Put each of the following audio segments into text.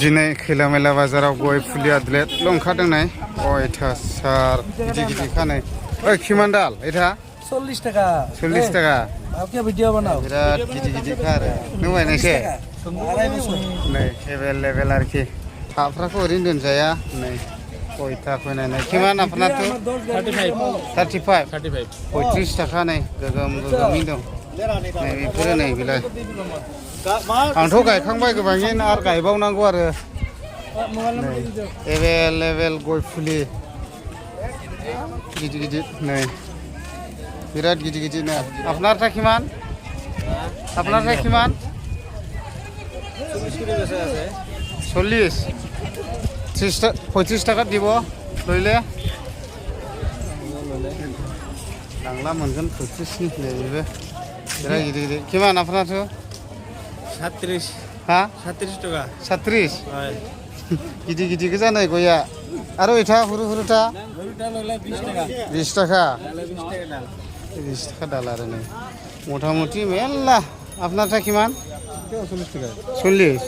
दिनै खैला मैला बाजाराव गय फुलि आदलेट लंखादोंनाय अयथासार गिदिर गिदिर खानाय ओइ खिमान दाल एथा 40 টাকা 40 টাকা आपके वीडियो बनाओ बिराद गिदिर गिदिर खा आरो नों बायनायसे नै एभेलेबेल आरोखि थाफ्राखौ ओरैनो दोनजाया नै गयथा फैनाय खिमान आपनाथ' 35 35 टाका नै गोगोम गोगोमनि दं नै बेफोरो नै बिलाय आंथ' गायखांबाय गोबाङैनो आरो गायबावनांगौ आरो एभेलेबेल गय फुलि गिदिर गिदिर नै बिराद गिदिर गिदिर ना আপনারটা কিমান আপনারটা কিমান 40 35 টাকা দিব লইলে লাংলা मोनगोन 35 नि बेबो बिराद गिदिर गिदिर কিমান আপনারটো 37 हा 37 টাকা 37 गिदिर गिदिर गोजा नै गया आरो इथा हुरु हुरुटा গরুটা লইলা 20 টাকা 20 টাকা 20 টাকা ডাল 20 টাকা ডাল आरो नै मोटामुटी मेल्ला আপনারটা কিমান 40 টাকা 40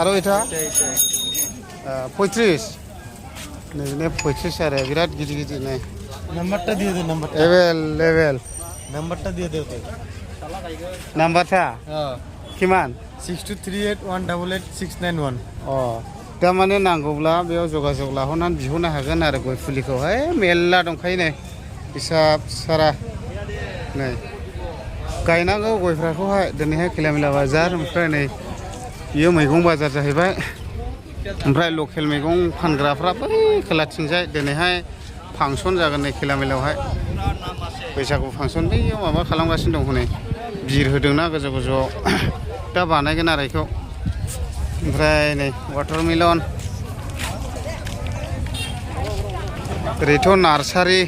आरो इथा 35 नै 35 आरो बिराद गिदिर गिदिर नै नंबरটা দিয়ে দে नंबर एभेलेबेल नंबरটা দিয়ে দে তো नाम्बारटा হ্যাঁ किमान 6238188691 अ तारमाने नांगौब्ला बेयाव जगाजग लाहरनानै बिहरनो हागोन आरो गय फुलिखौहाय मेल्ला दंखायो नै हिसाब सारा नै गायनांगौ गयफ्राखौहाय दिनैहाय खैला मैला बाजार ओमफ्राय नै बियो मैगं बाजार जाहैबाय ओमफ्राय लकेल मैगं फानग्राफ्रा बै खोलाथिंजाय दिनैहाय फांसन जागोन नै खैला मैलायावहाय बैसागु फांसन बैयाव माबा खालामगासिनो दं हनै बिर होदोंना गोजौ गोजौआव दा बानायगोन आरो बेखौ ओमफ्राय नै वाटारमेलन ओरैथ' नार्सारि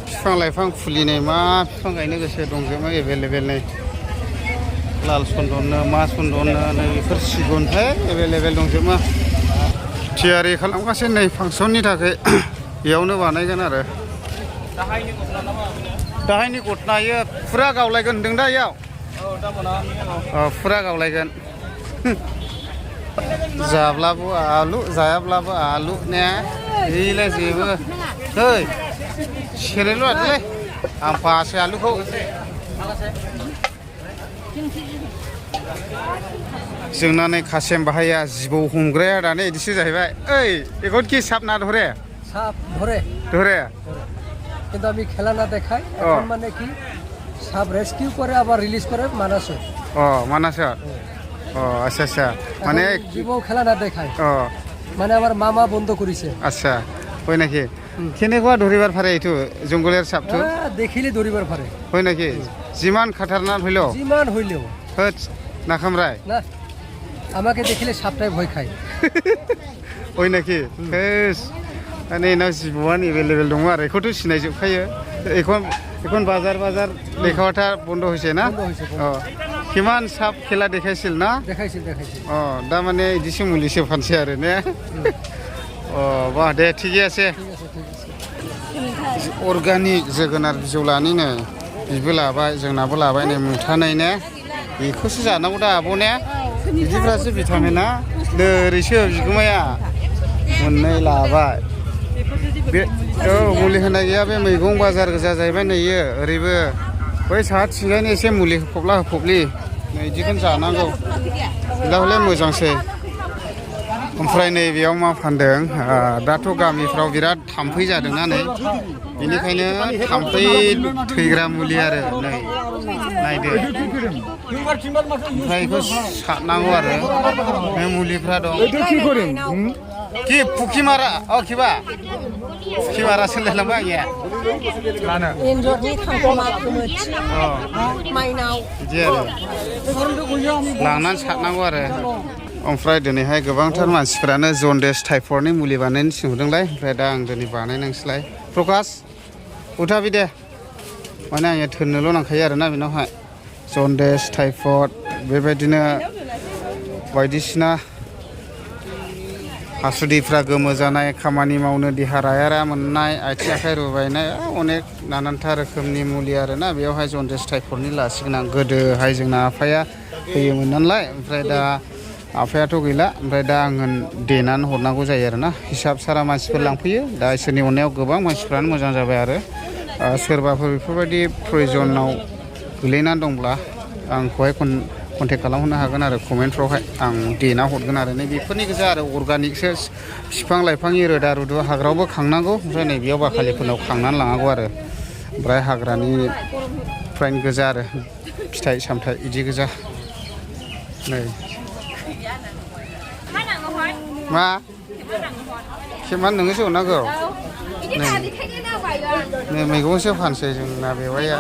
बिफां लाइफां फुलिनाय मा बिफां गायनो गोसो दंजोबो एभेलेबेल नै लाल चन्दननो मा चन्दननो नै बेफोर सिगुनहाय एभेलेबेल दंजोबो थियारि खालामगासिनो नै फांसननि थाखाय बेयावनो बानायगोन आरो दाहायनि गथना इयो फुरा गावलायगोन होनदों दा इयाव फुरा गावलायगोन जाब्लाबो आलु जायाब्लाबो आलु ने गैला जेबो ओइ सेरेल' आरोलै आं बासो आलुखौ जोंना नै खासेम बाहाया जिबौ हमग्राया दाने इदिसो जाहैबाय ओइ এখন কি সাপ না ধরে সাপ ধরে ধরে কিন্তু আমি খেলা না দেখাই এখন মানে কি সাপ রেস্কিউ করে আবার রিলিজ করে মানাসে মানাসে আচ্ছা আচ্ছা মানে জীবও খেলা না দেখাই মানে আমার মামা বন্ধ করিছে আচ্ছা হয় নাকি কেনেকুৱা ধৰিবাৰ ফাৰে এইটো জংগলেৰ সাপটো দেখিলে ধৰিবাৰ ফাৰে হয় নাকি যিমান খাটাৰনাক হইলেও হত নাখামরাই না আমাকে দেখিলে সাপটাই ভয় খায় হয় নাকি হেস माने ना जिबौआनो एभेलेबेल दङ आरो बेखौथ' सिनायजोबखायो এখন বাজার বাজার দেখাওয়াটা বন্ধ হয়েছে না কিমান সাপ খেলা দেখাইছিল না দেখাইছিল दा माने इदिसो मुलिसो फानसै आरो ने बाह दे थिगै আছে अर्गानिक जोगोनार बिजौ लानिनो बिबो लाबाय जोंनाबो लाबाय नै मुथानै ने बेखौसो जानांगौ दा आब' ने बिदिब्लासो भिटामिना ओरैसो बिगुमाया मोननै लाबाय बे मुलि होनाय गैया बे मैगं बाजार गोजा जाहैबाय नै इयो ओरैबो बै साहाथिंजायनो एसे मुलि होफबला होफबलि नै इदिखौनो जानांगौ दा हले मोजांसै ओमफ्राय नै बेयाव मा फानदों दाथ' गामिफ्राव बिराद थाम्फै जादोंना नै बेनिखायनो थाम्फै थैग्रा मुलि आरो नै नायदो ओमफ्राय बेखौ सारनांगौ आरो बे मुलिफ्रा दं কি পুকি মারা কিবা পুকি মারা सोलायलांबाय आंनिया मानो एन्जरनि खांखमा खोमोथि माइनाव बिदि आरो लांनानै सारनांगौ आरो ओमफ्राय दिनैहाय गोबांथार मानसिफोरानो जन्दिस टाइफयडनि मुलि बानायनो थिनहरदोंलाय ओमफ्राय दा आं दिनै बानायनांसिलाय प्रकाश उथाबि दे माने आंनिया थोननोल' नांखायो आरोना बेनावहाय जन्दिस टाइफयड बेबायदिनो बायदिसिना हासुदैफ्रा गोमो जानाय खामानि मावनो देहा रायारा मोननाय आथिं आखाइ रुबायनाय अनेक नानानथा रोखोमनि मुलि आरोना बेयावहाय जन्दिस टाइफयडनि लासिगोन आं गोदोहाय जोंना आफाया होयोमोन नालाय ओमफ्राय दा आफायाथ' गैला ओमफ्राय दा आङो देनानै हरनांगौ जायो आरोना हिसाब सारा मानसिफोर लांफैयो दा इसोरनि अननायाव गोबां मानसिफ्रानो मोजां जाबाय आरो सोरबाफोर बेफोरबायदि प्रयजनाव गोलैनानै दंब्ला आंखौहाय कन्टेक्ट खालामहरनो हागोन आरो कमेन्टफ्रावहाय आं देना हरगोन आरो नै बेफोरनि गोजा आरो अर्गानिकसो बिफां लाइफांनि रोदा रुदु हाग्रायावबो खांनांगौ ओमफ्राय नै बेयाव बाखालिफोरनाव खांनानै लांनांगौ आरो ओमफ्राय हाग्रानिफ्रायनो गोजा आरो फिथाइ सामथाइ बिदि गोजा नै मा खेबमान नोङोसो हरनांगौ नै मैगंसो फानसै जोंना बेवाइया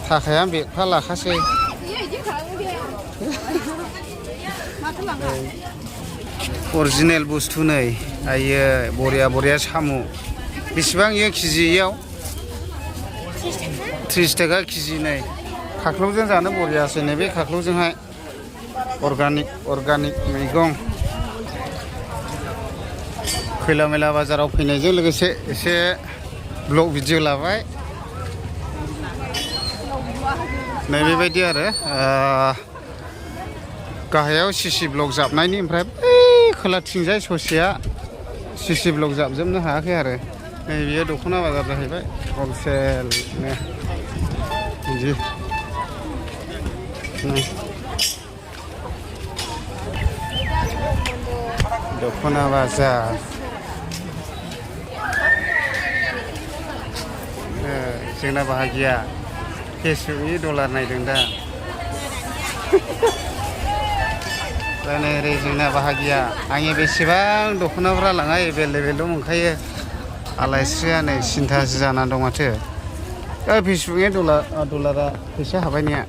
थाखाया बेगफा लाखासै अरिजिनेल बुस्थु नै आयो बरिया साम' बेसेबां इयो केजियाव 30 थाखा केजि नै खाख्लौजों जानो बरियासै नै बे खाख्लौजोंहाय अर्गानिक मैगं खैला मैला बाजाराव फैनायजों लोगोसे एसे ब्लग भिडिअ लाबाय नै बेबायदि आरो गाहायाव सिसि ब्लक जाबनायनि ओमफ्राय बै खोलाथिंजाय ससेया सिसि ब्लक जाबजोबनो हायाखै आरो नै बेयो दख'ना बाजार जाहैबाय हलसेलनो बिदि दख'ना बाजार जोंना बाहागिया फेसबुकनि डलार नायदों दा नै ओरै जोंना बाहागिया आंनि बेसेबां दख'नाफ्रा लाङा एभेलेबेल मोनखायो आलायस्रिया नै सिन्थासो जानानै दं माथो फेसबुकनि डलारा फैसा हाबायनिया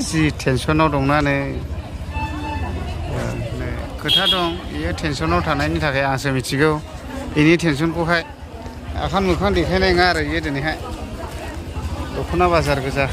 जि टेनसनाव दंना नै खोथा दं बेयो टेनसनाव थानायनि थाखाय आंसो मिथिगौ बेनि टेनसनखौहाय आखान मोखां देखायनाय नङा आरो बेयो दिनैहाय दख'ना बाजार गोजा